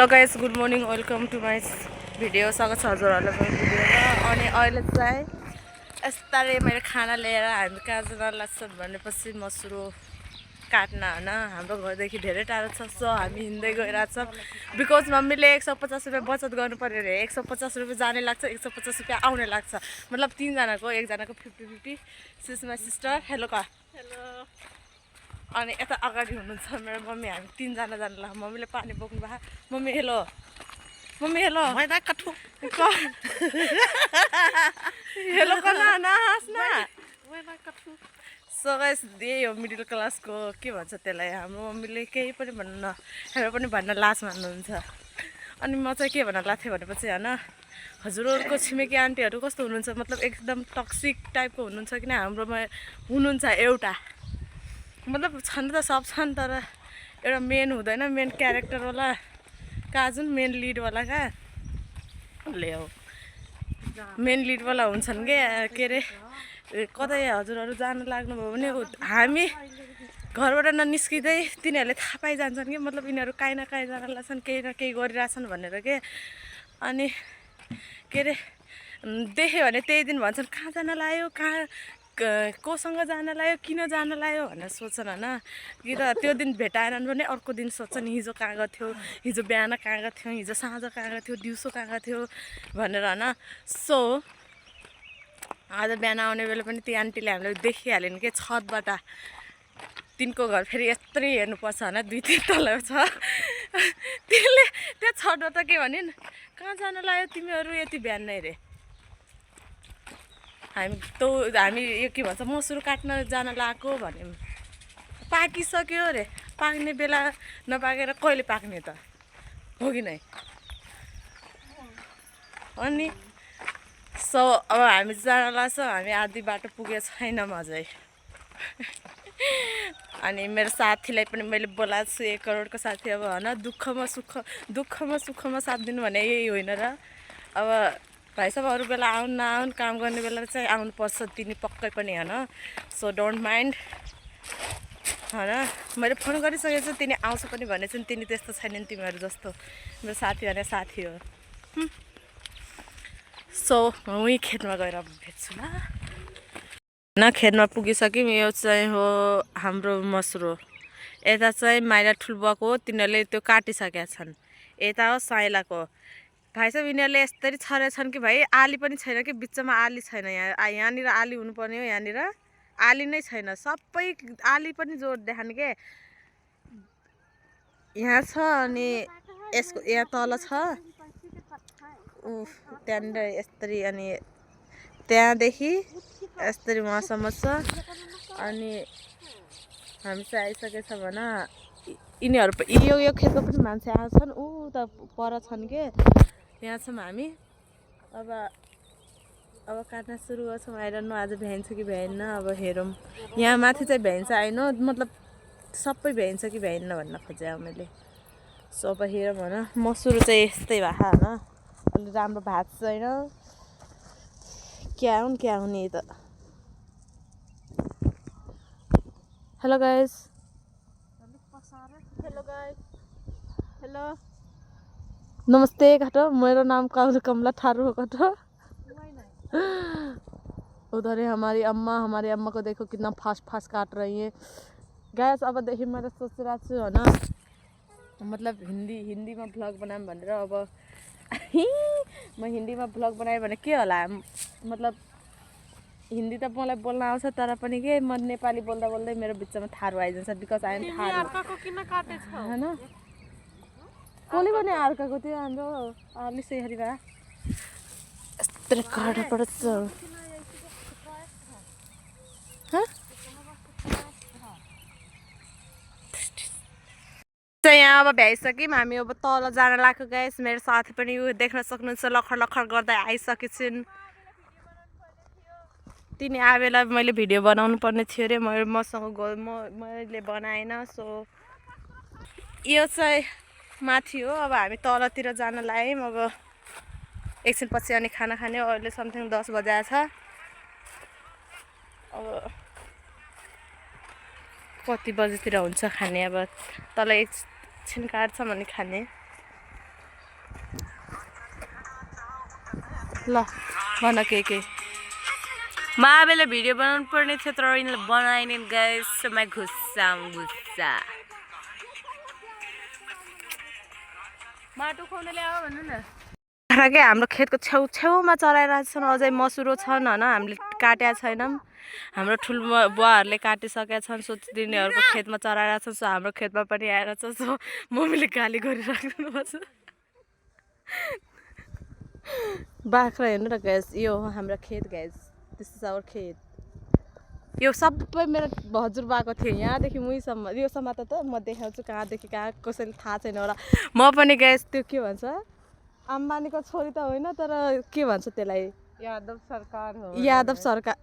Hello guys, good morning, welcome to my video. स्वागत छ हजुरहरूलाई मेरो भिडियोमा। अनि अहिले चाहिँ यस्ताले मैले खाना लिएर हामी कहाँ जान लाग्छ भनेपछि मसुरो काट्न होइन। हाम्रो घरदेखि धेरै टाढो छ, सो हामी हिँड्दै गइरहेछौँ। बिकज मम्मीले 150 रुपियाँ बचत गर्नु पऱ्यो अरे। 150 रुपियाँ जाने लाग्छ, 150 रुपियाँ आउने लाग्छ। मतलब तीनजनाको, एकजनाको 50-50। सिस माई सिस्टर, हेलो का हेलो। अनि यता अगाडि हुनुहुन्छ मेरो मम्मी। हामी तीनजना जानु लाग्छ। मम्मीले पानी बोक्नु भएको। Mummy hello, mummy hello, hello कना नहाँस न। सो गाइस, यही हो मिडल क्लासको के भन्छ त्यसलाई। हाम्रो मम्मीले केही पनि भन्नु हेर पनि भन्न लाज मान्नुहुन्छ। अनि म चाहिँ के भन्न लाग्थेँ भनेपछि होइन, हजुरहरूको छिमेकी आन्टीहरू कस्तो हुनुहुन्छ, मतलब एकदम टक्सिक टाइपको हुनुहुन्छ किन हाम्रोमा हुनुहुन्छ एउटा। मतलब छन् त सब छन्, तर एउटा मेन हुँदैन, मेन क्यारेक्टरवाला कहाँ जुन मेन लिडवाला कहाँ ले हो, मेन लिडवाला हुन्छन् के अरे। कतै हजुरहरू जानु लाग्नुभयो भने हामी घरबाट ननिस्किँदै तिनीहरूले थाहा पाइजान्छन् कि मतलब यिनीहरू काहीँ न काहीँ जान लाग्छन्, केही न केही गरिरहेछन् भनेर के। अनि के अरे देख्यो भने त्यही दिन भन्छन् कहाँ जान लाग्यो, कहाँ कोसँग जान लाग्यो, किन जान लाग्यो भनेर सोच्छन् होइन। कि त त्यो दिन भेटाएनन् भने अर्को दिन सोध्छन् हिजो कहाँ गएको थियो, हिजो बिहान कहाँ गएको थियो, हिजो साँझ कहाँ गएको थियो, दिउँसो कहाँ गएको थियो भनेर होइन। सो आज बिहान आउने बेला पनि ती आन्टीले हामीलाई देखिहाल्यो कि छतबाट। तिनको घर फेरि यत्रै हेर्नुपर्छ होइन, 2-3 तला छ। त्यसले त्यो छतबाट के भनिन्, कहाँ जान लाग्यो तिमीहरू यति बिहान नै रे। हामी यो के भन्छ मसुरो काट्न जान लागेको भन्यौँ। पाकिसक्यो अरे, पाक्ने बेला नपाकेर कहिले पाक्ने त हो कि नै। अनि सो अब हामी जान लाग्छौँ। हामी आधी बाटो पुगेको छैनौँ अझै। अनि मेरो साथीलाई पनि मैले बोलाएको छु, 1 करोडको साथी। अब होइन, दुःखमा सुखमा साथ दिनु भने यही होइन र। अब भाइ साहब अरू बेला आउनु नआउनु, काम गर्ने बेला चाहिँ आउनुपर्छ तिनी पक्कै पनि होइन। सो डोन्ट माइन्ड होइन। मैले फोन गरिसकेको छु, तिनी आउँछ पनि भनेको छु। तिनी त्यस्तो छैनन् तिमीहरू जस्तो। मेरो साथी भने साथी हो। सो उहीँ खेतमा गएर भेट्छु ल। होइन, खेतमा पुगिसक्यौँ। यो चाहिँ हो हाम्रो मसुरो। यता चाहिँ माइला ठुलबुवाको हो, तिनीहरूले त्यो काटिसकेका छन्। यता हो साइलाको। भाइ साहब यिनीहरूले यस्तरी छरेछन् कि भाइ आली पनि छैन कि, बिचमा आली छैन। यहाँनिर आली हुनुपर्ने हो, यहाँनिर आली नै छैन। सबै आली पनि जोड देखाने के यहाँ छ। अनि यसको यहाँ तल छ, त्यहाँनिर यस्तरी, अनि त्यहाँदेखि यस्तरी उहाँसम्म छ। अनि हामी चाहिँ आइसकेछ भने यिनीहरू यो खेतको पनि मान्छे आएको छन्। ऊ त पर छन् के, यहाँ छौँ हामी। अब काट्न सुरु गर्छौँ। आइरहनु आज भ्याइन्छ कि भ्याइन्न, अब हेरौँ। यहाँ माथि चाहिँ भ्याइन्छ, आइनो मतलब सबै भ्याइन्छ कि भ्याइन्न भन्न खोजेँ मैले। सो अब हेरौँ होइन। मसुरो चाहिँ यस्तै भएको होइन, अलि राम्रो भएको छैन। क्या हुने त। हेलो गाइस, हेलो नमस्ते काटो। मेरो नाम कमला थारू हो काटो। उधर है हमारी अम्मा को देखो कितना फास्ट काट रही है गाइस। अबदेखि मैले सोचिरहेको छु होइन, मतलब हिन्दीमा भ्लग बनाऊँ भनेर। अब म हिन्दीमा भ्लग बनाएँ भने के होला, मतलब हिन्दी त मलाई बोल्न आउँछ, तर पनि के म नेपाली बोल्दा बोल्दै मेरो बिचमा थारू आइजान्छ। बिकज आइ एम थारू होइन। कसले भने अर्काको त्यो हाम्रो अलिक सेहरीमा यस्तै काट्नु पर्छ। यहाँ अब भ्याइसक्यौँ हामी। अब तल जान लाग्यो गाइस। मेरो साथी पनि उयो देख्न सक्नुहुन्छ, लखर गर्दै आइसकेछन्। तिनी आएला मैले भिडियो बनाउनु पर्ने थियो अरे, मैले बनाएन। सो यो चाहिँ माथि हो। अब हामी तलतिर जान लाग्यौँ। अब एकछिनपछि अनि खाना खाने। अहिले समथिङ 10 बजेको छ। अब कति बजीतिर हुन्छ खाने, अब तल एकछिन काट्छौँ अनि खाने। ल भन के महाबेले भिडियो बनाउनु पर्ने थियो तर यिनले बनाएन गाइस समय गुस्सा माटो खुवाउन ल्याऊ भन्नु न के हाम्रो खेतको छेउमा चराइरहेको छन् अझै मसुरो छन् होइन हामीले काटेका छैनौँ हाम्रो ठुल बुवाहरूले काटिसकेका छन् सो तिनीहरूको खेतमा चराइरहेको छन् सो हाम्रो खेतमा पनि आएर छ सो मम्मीले गाली गरिराख्नु पर्छ बाख्रा हेर्नु न ग्यास यो हो हाम्रो खेत ग्यास दिस इज आवर खेत यो सबै मेरो हजुरबाको थियो यहाँदेखि मुहीसम्म योसम्म त म देखाउँछु कहाँदेखि कहाँ कसैले थाहा छैन होला म पनि ग्यास त्यो के भन्छ अम्बानीको छोरी त होइन तर के भन्छ त्यसलाई यादव सरकार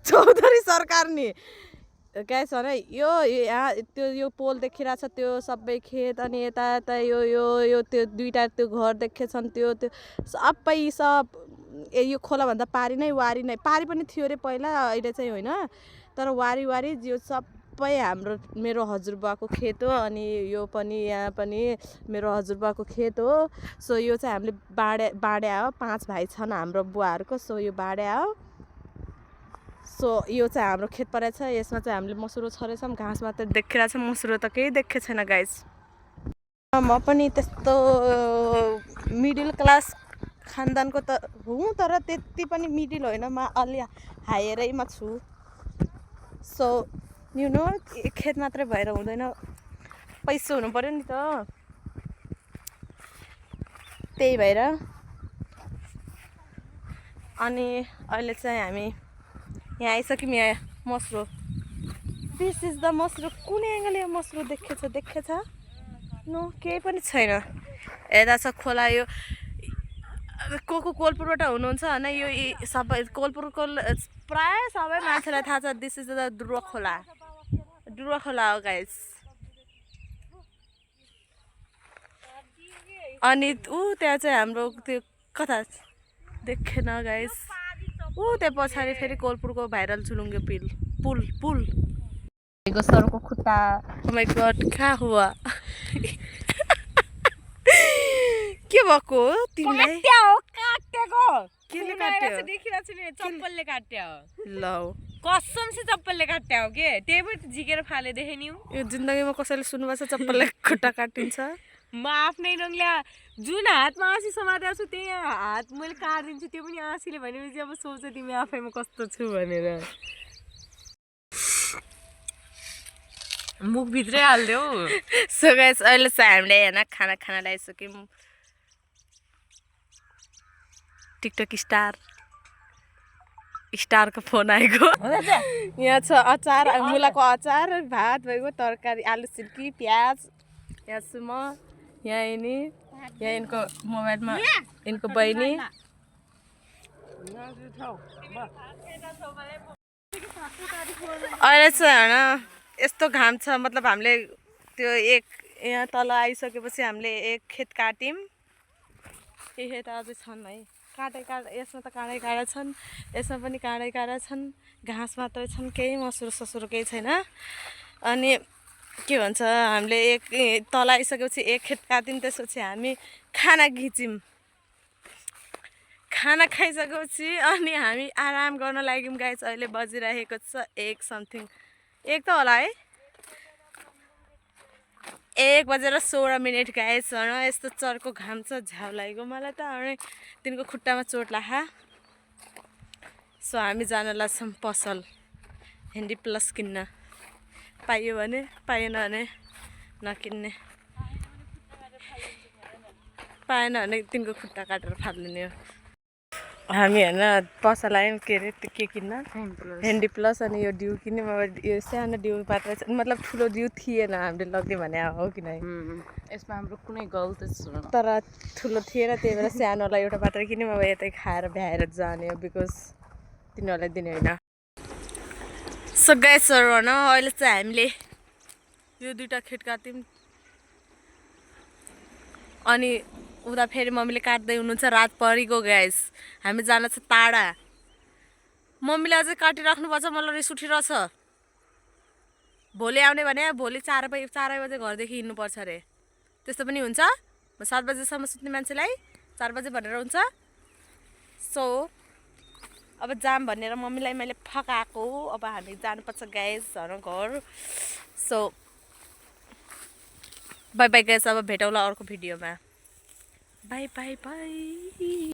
चौधरी सरकार नि ग्यास भने यो यहाँ त्यो यो पोल देखिरहेछ त्यो सबै खेत अनि यता यो यो यो त्यो दुईवटा त्यो घर देखेछन् त्यो सबै सब यो खोलाभन्दा पारी नै वारी नै पारी पनि थियो अरे पहिला अहिले चाहिँ होइन तर वारी यो सबै हाम्रो मेरो हजुरबाको खेत हो अनि यो पनि यहाँ पनि मेरो हजुरबाको खेत हो सो यो चाहिँ हामीले बाँड्या हो 5 भाइ छन् हाम्रो बुवाहरूको सो यो बाँड्या हो सो यो चाहिँ हाम्रो खेत परेछ यसमा चाहिँ हामीले मसुरो छरेछौँ घाँस मात्र देखिरहेको छ मसुरो त केही देखेको छैन गाइस म पनि त्यस्तो मिडल क्लास खानदानको त हुँ तर त्यति पनि मिडल होइन म अलि हायरैमा छु सो यु नो खेत मात्रै भएर हुँदैन पैसा हुनु पर्यो नि त त्यही भएर अनि अहिले चाहिँ हामी यहाँ आइसक्यौँ यहाँ मसुरो दिस इज द मसुरो कुन एङ्गलले मसुरो देखेछ नो केही पनि छैन यता छ खोला यो को कोलपुरबाट हुनुहुन्छ होइन यो सबै कोलपुरको प्राय सबै मान्छेलाई थाहा छ दिस इज द डुरुवा खोला हो गाइस अनि त्यहाँ चाहिँ हाम्रो त्यो कता देखेन गाइस त्यहाँ पछाडि फेरि कोलपुरको भाइरल झुलुङ्गे पुल सरको खुट्टा माइ गॉड कहाँ हुआ के भएको तिमीलाई काटेको केले काट्यो देखिरहेको छु नि चप्पलले काट्यो ल कसम से चप्पलले काट्यो के त्यही पनि झिकेर फाले देखे नि यो जिन्दगीमा कसैले सुन्नुभएको छ चप्पलले खुट्टा काटिन्छ म आफ्नै रङले जुन हातमा आँसी समातेको छु त्यही हात मैले काटिदिन्छु त्यो पनि आँसीले भनेपछि अब सोच तिमी आफैमा कस्तो छु भनेर मुखभित्रै हालिदेऊ सो गाइस अहिले चाहिँ हामीले होइन खाना ल्याइसक्यौँ टिकटक स्टारको फोन आएको यहाँ छ अचार मुलाको अचार भात भएको तरकारी आलु सिर्की प्याज यहाँ छु म यहाँ यिनी यहाँ यिनको मोबाइलमा यिनको बहिनी अहिले चाहिँ होइन यस्तो घाम छ मतलब हामीले त्यो एक यहाँ तल आइसकेपछि हामीले एक खेत काट्यौँ यही त अझै छन् है यसमा त काँडै छन् यसमा पनि काँडै छन् घाँस मात्रै छन् केही मसुरो केही छैन अनि के भन्छ हामीले एक तल आइसकेपछि एक खेत काट्यौँ त्यसपछि हामी खाना खिच्यौँ खाना खाइसकेपछि अनि हामी आराम गर्न लाग्यौँ गाइस अहिले बजिरहेको छ 1 त होला है 1:16 गाइस यस्तो चर्को घाम छ झ्याउ लागेको मलाई त अनि तिनको खुट्टामा चोट लाग्यो सो हामी जान लाग्छौँ पसल हेन्डी प्लस किन्न पाइयो भने पाएन भने नकिन्ने पाएन भने तिनको खुट्टा काटेर फालिदिने हो हामी होइन पसल आयौँ के अरे त्यो के किन्न हेन्डी प्लस अनि यो डिउ किन्यौँ अब यो सानो डिउ मात्र मतलब ठुलो डिउ थिएन हामीले लग्ने भने हो कि नै यसमा हाम्रो कुनै गल्ती छैन तर ठुलो थिएन त्यही भएर सानोलाई एउटा मात्र किन्यौँ अब यतै खाएर भ्याएर जाने हो बिकज तिनीहरूलाई दिने होइन सो गाइसहरू होइन अहिले चाहिँ हामीले यो 2टा खेत काट्यौँ अनि उता फेरि मम्मीले काट्दै हुनुहुन्छ रात परिको गाइस हामी जान छ टाढा मम्मीले अझै काटिराख्नुपर्छ मलाई रिस उठिरहेछ भोलि आउने भने भोलि 4 बजे घरदेखि हिँड्नुपर्छ अरे त्यस्तो पनि हुन्छ 7 बजेसम्म सुत्ने मान्छेलाई 4 बजे भनेर हुन्छ सो अब जाम भनेर मम्मीलाई मैले फकाएको अब हामी जानुपर्छ गाइस घर सो बाई बाई गाइस अब भेटौँला अर्को भिडियोमा बाई बाई बाई